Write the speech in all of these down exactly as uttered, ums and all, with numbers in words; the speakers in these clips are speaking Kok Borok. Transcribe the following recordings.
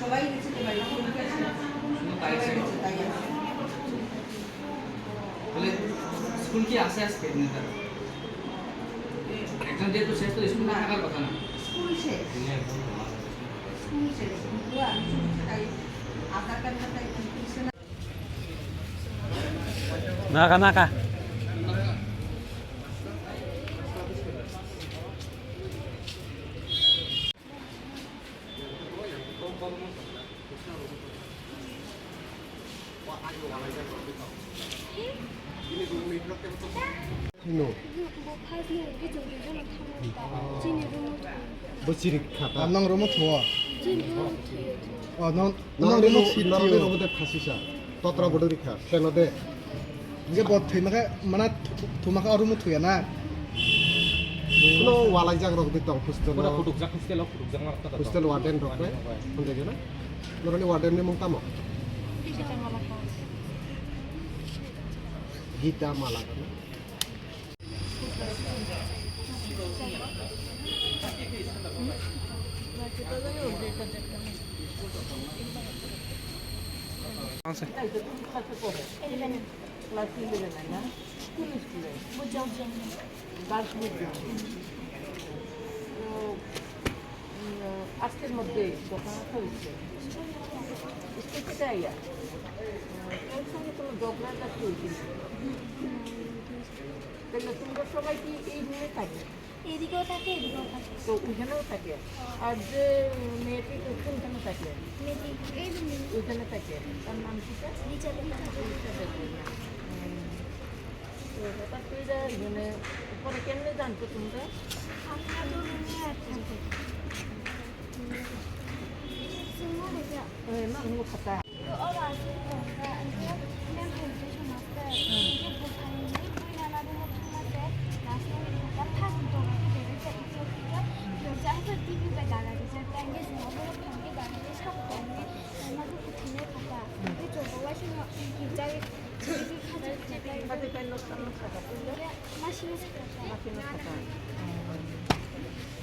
সবাই গেছে তো বাইরে, কোনো কিছু নেই। সবাই গেছে, তাই আছে। তাহলে স্কুল কি আছে আজকে আপনাদের? একজন যেহেতু শেষ, তো স্কুল না থাকার কথা না। স্কুল শেষ। স্কুল শেষ। কিন্তু আমি শুনছি তাই আধার কার্ডটা তাই ঠিক করছে না। Naka, naka. Haino. Bo chiri kha ta. Nang room-o thuo. Oh, nang, nang room-o si, nang room-o de khasi sa. Totra bodo rikha. Keno de. Je bo thwi makhe, mana thu-, thu makhe o room-o thuya na. No, walai jak rok de tong hostel-o. Pura phutukjak hostel-o, phutukjak ma rok ta. Hostel warden rok bai. Warden rok bai. Hunde gena. Noroni warden ni mung tamo? Gita Mala. Class eleven na? School student? Girls medium. তো, উম, আজকের মধ্যে ঘটনাটা হয়েছে। স্কুল থেকে আইয়া, আহ, কেউ সঙ্গে কোনো ঝগড়াঝাটি হয়েছিল? তাহলে তোমরা সবাই কি এই রুমে থাকো? এদিকেও থাকে, এদিকেও থাকে। তো ওইখানেও থাকে। আর যে মেয়েটি কোনখানে থাকে? মেয়েটি এই রুমে। ওইখানে থাকে। তার নাম কি? রিচা দেবী। রিচা দেবী। হুম। তো হঠাৎ করে মানে পরে কেমনে জানতো তোমরা? আমরা তো রুমে আর থাকি। এ, না, রুমে থাকা। Oro aswk tongkha, hwnkhe mem hai khe swnamkha, hwnkhe bwkhaini buina labumo thangma se, last o hwnkhe first doga khe bebek ta ichuk khe, dorja hai khe T V bai daga rijak, tei hwnkhe chwng oborok thangkhe daga rijak, tei hwnkhe tongma khe kwthwinai kha ta, hwnkhe chwng bo uaisukno himjagwi, himjagwi khachi khatai. Khachi khatai noksa noksa kha. Hwnkhe masino sakha ta. Masino sakha ta.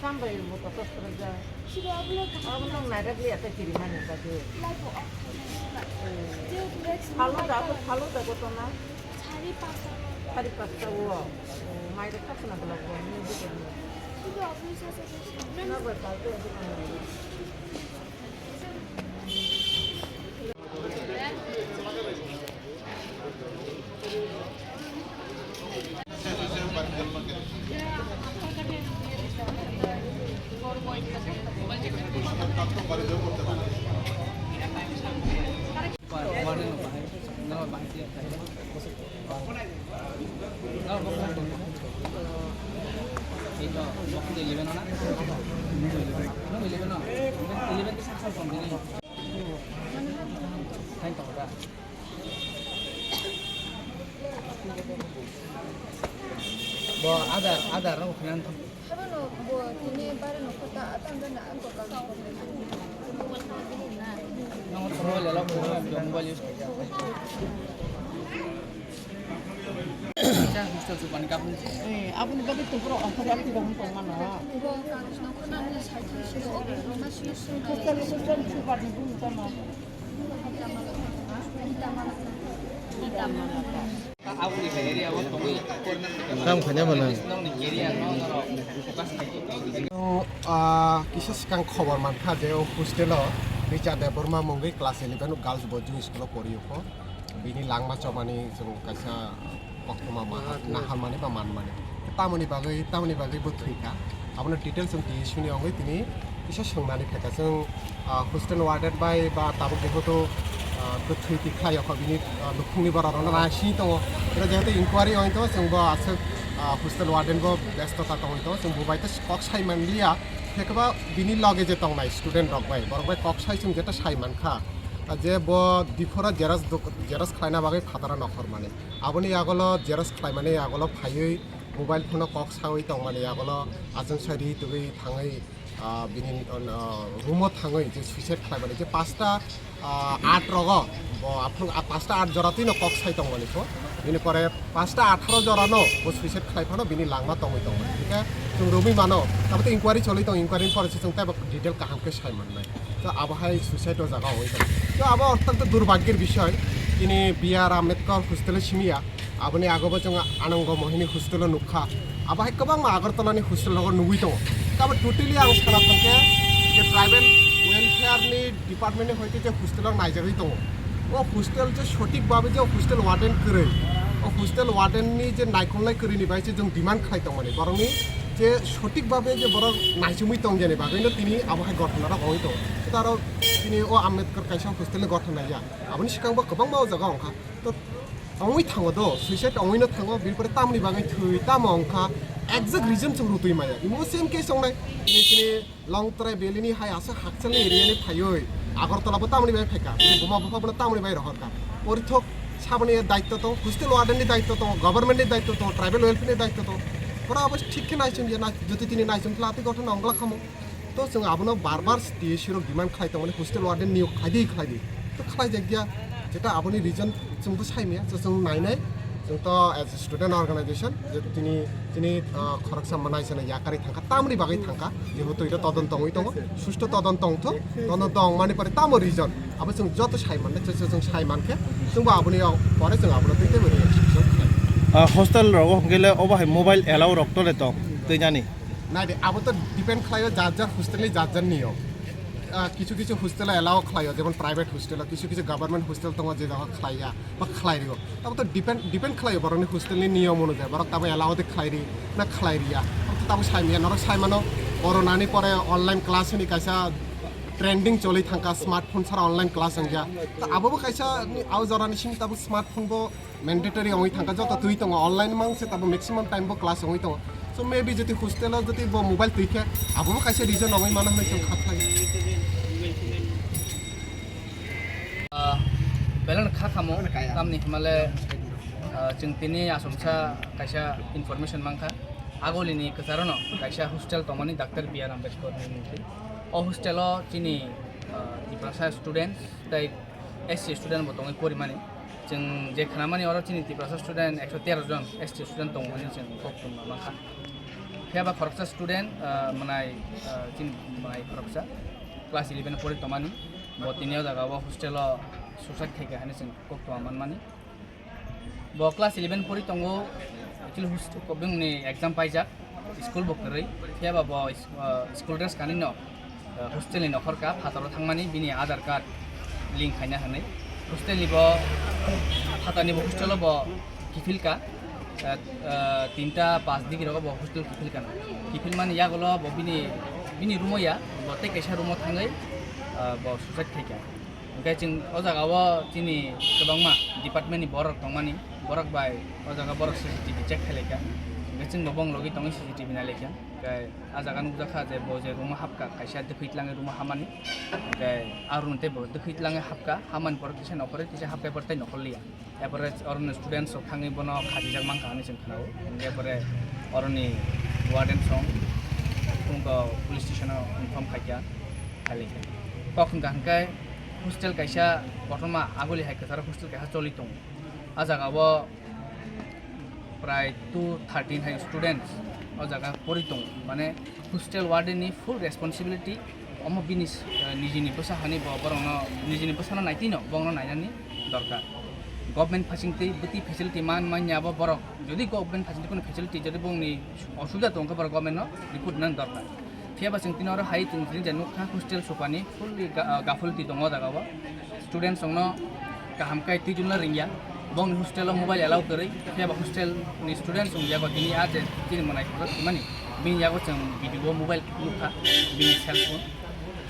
Sambai bo kotor srwkjak. Sibo obono kaham. Obo nang nairok liya ta kirimani bagwi. Laibo off khainai siba. Hmm. Je direct phalo da, phalo da gotona. Sari pasta. Sari pasta o. O, mai rok khasna bwlak bo, ni bwkha ni. Sibo obono sa sa sa sa. Na bai pal to. Eleven na? Eleven to six. Bo adar, adar no khanan. Habono bo tini bare no kota atan dan ang ko kal. Nang mobile lo, mobile use khaja. Cha hostel chubani kapung. Eh, aboni bagwi tongphuru offer active tongmano. Bo kagoj no khwnani sai thang sino, obo ma sino sino. Hostel, hostel chubani bumung tamo. Ita malaka. Ita malaka. Tam khaina mano. Ah, kisa swkang khobor mankha je o hostel o Richard Debbarma mungwi class eleven o girls boarding school o pori o. Bini langma chomani chwng kaisa koktwma ma-, naharmani ba manmani. Tamoni bagwi, tamoni bagwi bo thwikha. Abono details chwng T S U ni wngwi tini kisa swngnani phaikha chwng, ah, hostel warden bai ba tabuk jehetu, ah, bwthwi tikhlai yokha bini, ah, nukhungni borok rokno nai sini tongo. Oro jehetu inquiry wngwi tongo chwng bo aswk, ah, hostel warden bo besto ta tongwi tongo chwng bo bai tei kok sai manliya. Phiya khe ba bini loge je tongnai student rok bai borok bai kok sai chwng jeta sai mankha. Ah, je bo diphora xerox dok-, xerox khlaina bagwi phataro nokhormani. Aboni agolo xerox khlaimani agolo phaiwi mobile phone o kok sawi tongmani agolo achung sai ri tugwi thangwi, ah, bini, ah, room o thangwi je suicide khlaimani je pasta, ah, at rogo bo aphuru, ah, pasta at jora twino kok sai tongmani pho. Bini pore pasta atharo jora no bo suicide khlai phano bini langma tongwi tongmani. Hingkhe chwng romwi mano, tabuk inquiry choli tong, inquiry ni pore se chwng teibo detail kaham khe sai mannai. To abo hai suicide o jaga wngwi tong. To abo ottonto durbhagyor bishoy, tini B R Ambedkar hostel o simiya. Aboni agobo chwng Anango Mohini hostel o nukha. Abo hai kwbangma Agartala ni hostel rogo nugwi tongo. Abo totally ang sana thangkhe je tribal welfare ni department ni hoite je hostel o naijagwi tongo. O hostel je sothik babe je hostel warden kwrwi, o hostel warden ni je naikolnai kwrwi ni bai se chwng demand khlai tongmani. Borokni je sothik babe je borok naichomwi tongjani bagwino tini abo hai gothona rok wngwi tongo. Tei aro tini o Ambedkar kaisa hostel ni gothona ya. Aboni swkang bo kwbangma o jaga wngkha. To wngwi thango do, suicide wngwino thango, bini pore tamoni bagwi thwi, tamo wngkha, exact reason chwng rutwi maya. Imo same case wngnai, tini, tini Longtrai Valley ni hai aswk hakchalni area ni phaiwi, Agartala bo tamoni bai phaikha, bini buma bupha bono tamoni bai rohorkha. Porithok saboni daitto tong, hostel warden ni daitto tong, government ni daitto tong, tribal welfare ni daitto tong. Oro abo thik khe naichomya, nai-, jodi tini naichomkhe atwi gothona wngla khamo. To chwng abono bar bar T S U rok demand khlai tongmani hostel warden niyok khlai di, khlai di. To khlai jak ya, jeta aboni reason chwngbo sai maya, so chwng nai nai. Chwng to as a student organization, je tini, tini, ah, khoroksa manai chana yakarwi thangkha, tamoni bagwi thangkha, jehetu ito todonto wngwi tongo, susto todonto wngthok, todonto wngmani pore tamo reason, abo chwng joto sai mannai, chwng, chwng sai mankhe, chwngbo aboni pore chwng abono twi teibo reaction khlai. Ah, hostel rogo hwnkhe le obo hai mobile allow rok tole tong, twi nani? Nai de, abo to depend khlaio jar jar hostel ni jar jar niyom. Ah, kichu kichu hostel o allow khlaio, jemon private hostel o, kichu kichu government hostel tongo je jaga khlaiya ba khlai rio. Abo to depend, depend khlaio borokni hostel ni niyom onujai, borok tabo allow de khlai ri na khlai riya. Abo to tabo sai maya, norok sai mano, corona ni pore online class hwnwi kaisa trending choli thangkha, smartphone sara online class wngya. To abo bo kaisa ni, abo jora ni simi tabo smartphone bo mandatory wngwi thangkha, joto twi tongo, online mang se tabo maximum time bo class wngwi tongo. So maybe jodi hostel o jodi bo mobile twi khe, abo bo kaisa reason wngwi mano hwnwi chwng kha khlai. Ah, belai no kha khamo, tamni hwnmale, ah, chwng tini achomsa kaisa information mankha. Agolini kwcharo no kaisa hostel tongmani, Doctor B R Ambedkar ni mungwi. O hostel o chini, ah, Tiprasa students tei S C student bo tongwi porimani. Chwng je khnamani oro chini Tiprasa student ekso tero jon S T student tongo hwnwi chwng kok tongma mankha. Phiya ba khoroksa student, ah, mwnai, ah, chini mwnai khoroksa class eleven pori tongmani. Bo tini o jaga o hostel o suicide khaikha hwnwi chwng kok tongma manmani. Bo class eleven pori tongo, actually hostel, bini exam paijak, school bo kwrwi, phiya ba bo is-, ah, school dress kanwi no, ah, hostel ni nokhor ka phataro thangmani bini Aadhaar card link khaina hwnwi. Hostel ni bo phatar ni bo hostel o bo kiphil ka, ah, ah, tinta pas digi rogo bo hostel kiphil kana. Kiphil mani yagulo bo bini, bini room o ya, bo tei kaisa room o thangwi, ah, bo suicide khaikha. Hwnkhe chwng o jaga o chini kwbangma department ni borok tongmani, borok bai o jaga borok C C T V check khlai kha. Hwnkhe chwng bo bong logi tongwi C C T V nai lai kha. Hwnkhe a jaga nukjak kha je bo je room o hapkha, kaisa dwkhwi tlangwi room o hamani. Hwnkhe a room tei bo dwkhwi tlangwi hapkha, hamani pore kisa nokhorwi kisa hapkhe bo tei nokhor liya. Apore oroni students rok thangwi bono khajijak mankha hinwi chwng khnao. Hwnkhe apore oroni warden song phone kok police station o inform khaikha, khailai kha. Kok hwnkha hwnkhe hostel kaisa kotorma aguli hai kwcharo hostel kaisa choli tongo. A jaga o prai two thirteen hai students o jaga pori tongo. Mane hostel warden ni full responsibility, omo bini, eh, nijini bwsa hani bo borokno, nijini bwsano naitwino borokno nainani dorkar. Government phasingtwi bwtwi facility man manya abo borok, jodi government phasingtwi kono facility jodi bongni osubida tongkha borok government no report nang dorkar. Phiya ba chwng tini oro hai chwng tini je nukha hostel supani fully ga-, gafulti tongo o jaga o. Students rokno kaham kai twijulna ringya. Bongni hostel o mobile allow kwrwi, phiya ba hostel ni students rok yago tini a je tini mwnai khorok thwimani bini yago chwng video o mobile nukha, bini cell phone.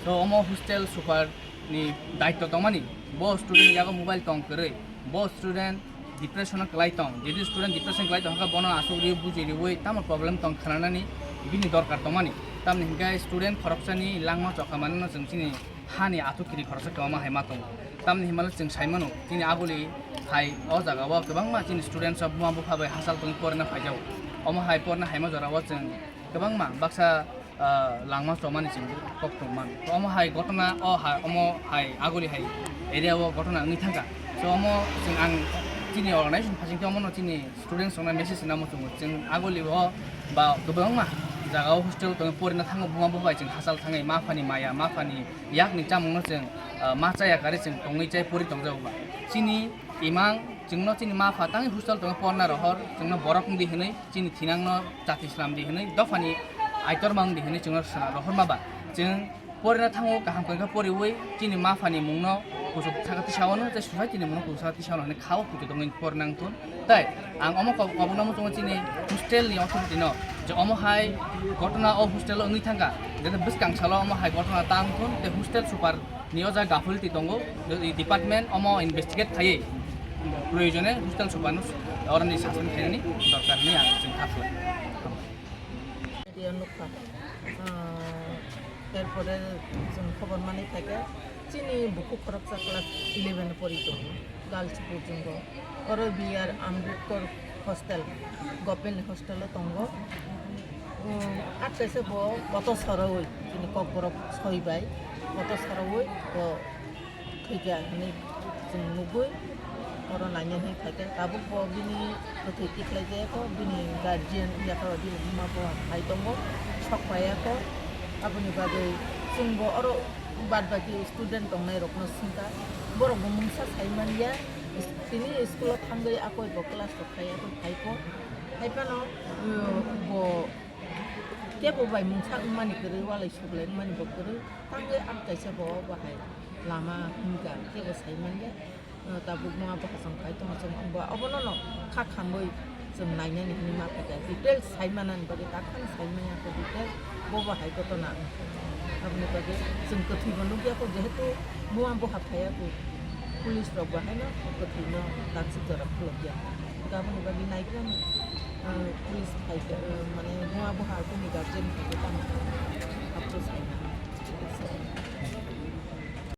So omo hostel super ni daityo tongmani, bo student yago mobile tong kwrwi, bo student depression o kwlai tong, jodi student depression kwlai tong kha bono asuk riwi buji riwi tamo problem tong khananani bini dorkar tongmani. Tamni hinkhe student khoroksani langma chokha manano chwng chini hani atuk kiri khoroksa kwbangma hai ma tongo. Tamni hinmale chwng sai mano chini aguli hai o jaga o kwbangma chini students rok buma bupha bai hachal tongwi porina phaijago. Omo hai porina haima jora o chwng kwbangma baksa ah, langma chomani chwng kok tongmani. To omo hai gotona o ha, omo hai aguli hai area o gotona wngwi thangkha. So omo chwng ang chini organization phasing khe omono chini students rokno message rwna muchungo. Chwng aguli o ba kwbangma jaga o hostel tongwi porina thango buma buphai chwng hachal thangwi ma phani maya, ma phani yakni chamungno chwng, ah, ma chaya kari chwng tongwi chai pori tongjago ba. Chini imang chwngno chini ma pha tangwi hostel tongwi porna rohor chwngno borok wngdi hinwi chini thinangno chati slamdi hinwi dophani aitor mangdi hinwi chwngno swnam rohorma ba chwng porina thango kaham khe poriwi chini ma phani mungno kuchuk saka tisao no tei society ni mungno kuchuk saka tisao no hinwi khao kuchuk tongwi porina wngthun tei ang omo kok-, kobokno muchungo chini hostel ni authority no je omo hai gotona o hostel o wngwi thangkha jete bwskang salo omo hai gotona ta wngthun tei hostel super ni o jaga gafulti tongo, i department omo investigate khaiwi proyojone hostel super no oroni sason khainani dorkar hinwi ang chwng kha khlai. Media nukha. Ah, erpore chwng khobor manwi phaikha, chini bukhuk khoroksa class eleven o pori tongo, girls boarding o. Oro B R Ambedkar hostel, government hostel o tongo. Um, at kaisa bo koto sorowi, chini kokborok soi bai, koto sorowi bo thwikha hinwi chwng nugwi oro naina hinwi phaikha. Tabuk bo bini kwthwi tikhlai jaya kho, bini guardian wngya kho, bini buma bo hai tongo, sok paiya kho. Aboni bagwi chwng bo oro bad baki student tongnai rokno swngkha, borok bo mungsa sai manya, tini school o thangwi akoi bo class rok khai akoi phai kho. Hai phano, uh, bo kebo bai mungsa wngmani kwrwi, walai suglai wngmani bo kwrwi, tangwi ang kaisa bo bahai lama himkha, kebo sai manya. Uh, tabuk ma bo hasong khai tongo, chwng bo obono no kha khamwi chwng nainani hinwi ma phaikha, details sai manani bagwi takhano sai manya kho detail, bo bo hai gotona wngkha. Aboni bagwi chwng kwthwi bo nukya kho, jehetu buma bo ha phaiya kho, police rok bo haino kwthwi no tansuk jora khulokya. Aboni bagwi naibrani, uh, police phaikha, uh, mane buma bo ha kho ni guardian phaikha tamo, abo sai manya.